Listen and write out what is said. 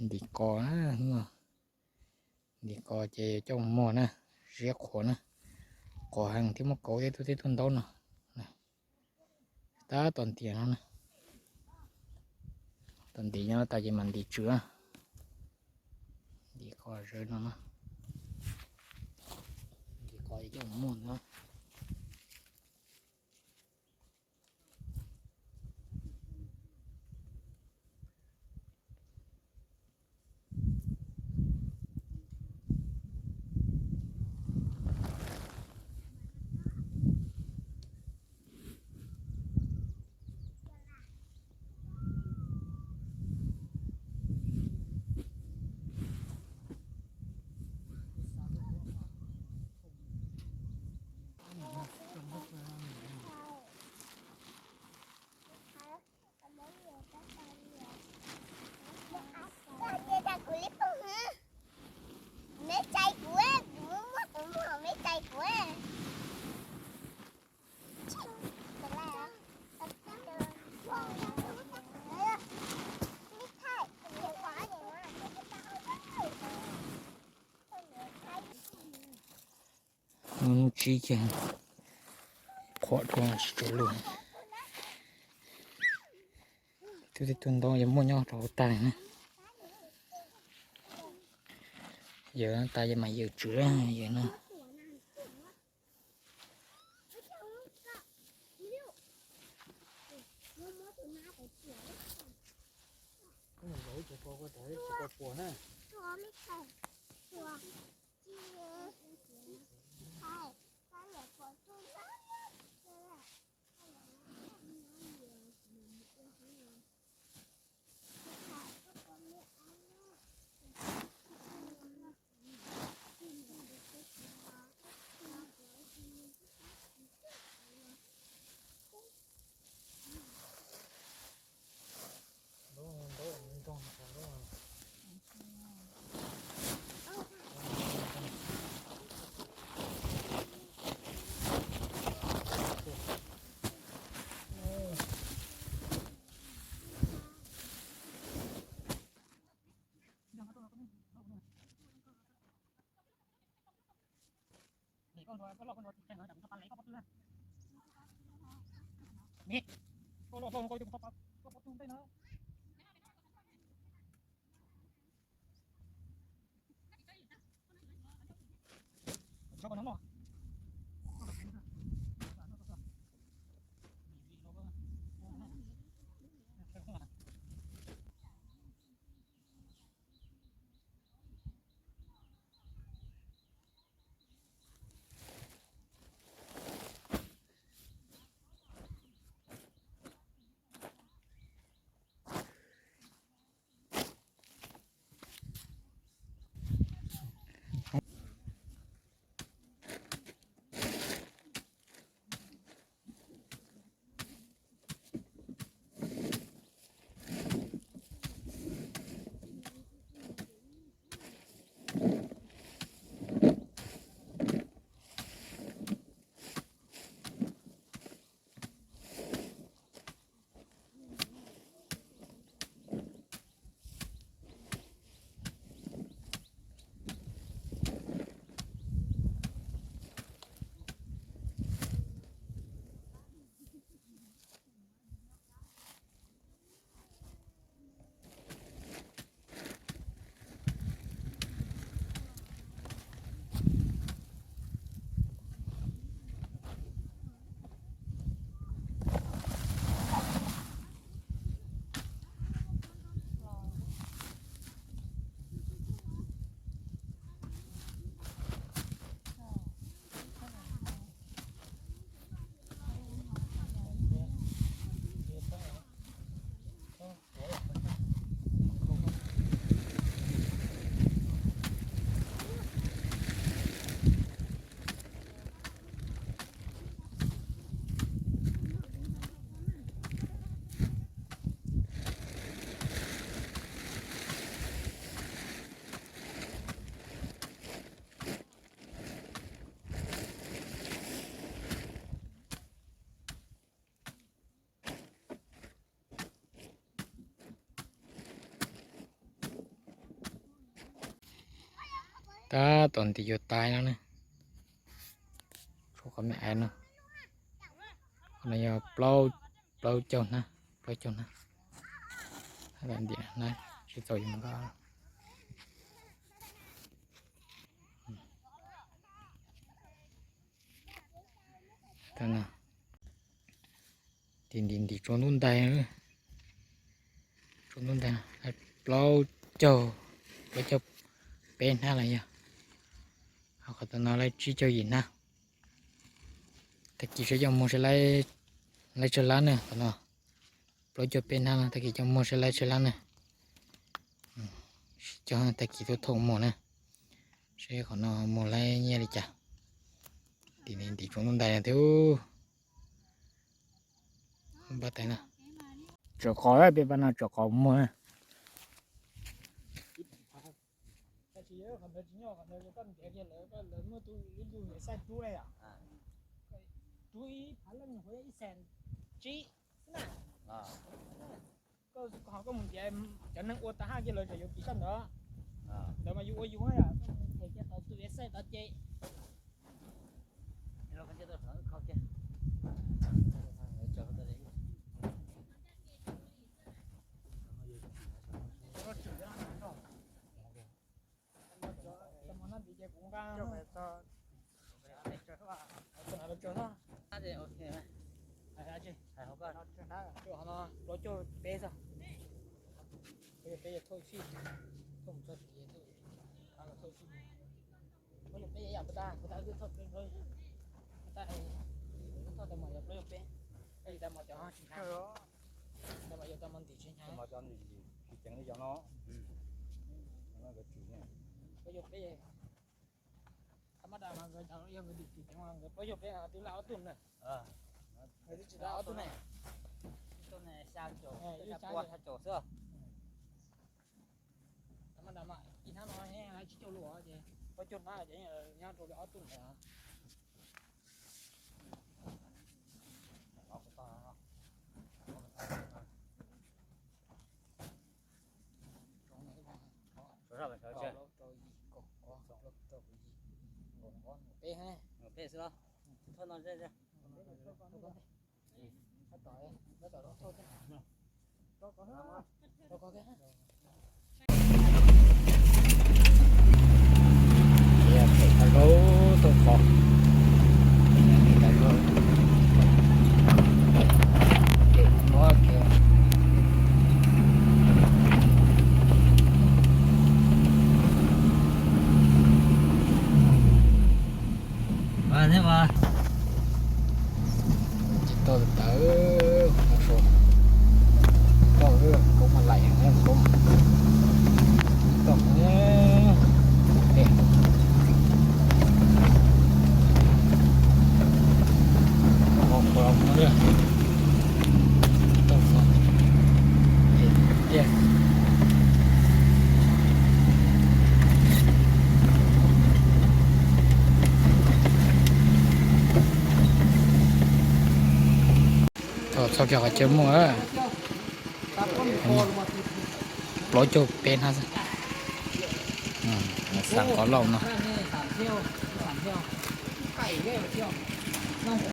Ntim qos, ntim qos ces coj mus muag na, ziab qhuav na, qos heev thiab muaj kauv thiab, tub tib tug ntaub no. Tab tom ntim no, tom ntim no tas ces mam ntim tswv, ntim qos zawv no, ntim qos coj mus muag no. Hnub tsib ces qhuav dua tsis tshua lug. Tub tib tug ntaub yuav muaj nyob rau hauv tag na. Yawm tas yawm mas yawm tswv yawm no. Tab tom ntim yuav tag no ne. Tshuav qhov me aiv no. Qhov no yog plaub caug hnab, plaub caug hnab. Ntim na, tsis txaus yuav mus nqa. Ntim ntim ntim tsuav ntub ntais, tsuav ntub ntais, plaub caug, plaub caug peb hnab los yog. Ho qhov tom no laib tsib caug yim hnab. Tag kis seb coj muag seb laib tsawg lab ne qhov no. Plaub caug peb hnab no tag kis coj muag seb laib tsawg lab ne. Sib cog tag kis tuaj thooj muag na, seb qhov no muag laib nyiaj li cas. Ntim ntim tsuav ntub ntais thiab. Pab tais no, tsuav qos, peb pab no tsuav qos muag na. Tab sis qhov ntawd tsis nyob, qhov ntawd yog koj ntiav kiag lawv, lawv muaj tus ib lub niam xaj rub na yom. Rub ib phav leej nyuam qhuav yog ib xees tsib xwb na. Koj ho koj mus ntiav cov neeg ua tag haj kiag lawv tseem yuav kis sab ntawd. Ntawd mas yus ua yus yom, koj mus ntiav kiag tau tus niam xaj tod ces plaub caug peb xwb. Plaub caug peb yog thauj sij, thauj mus txog siav, thauj sij. Plaub caug peb yog yam puas tas, puas tas wb thauj, thauj tau mos yog plaub caug peb, ib tas mos cov tsis hnyav, tas mos yog tas mos ntim tsis hnyav. Tsis ceev li cov no, plaub caug peb. Tha mab das mas nkawd yog nkawd ntim tsis ceev, nkawd plaub caug peb twb laj ob tug na. Nkawd twb tsis laj ob tug ne. Ib tug ne xya caum, xya caum xwb. Tha mab das mas ib hnab no tsib caug lus ces plaub caug hnab ces nyob rau li ob tug ntawd. Peb xwb los? Thauj no. Tsis tau tawv, tau koob mas laim tau. Txog kiag qhov chaw muag, plaub caug peb hnab xwb. Xav qhov lauj no.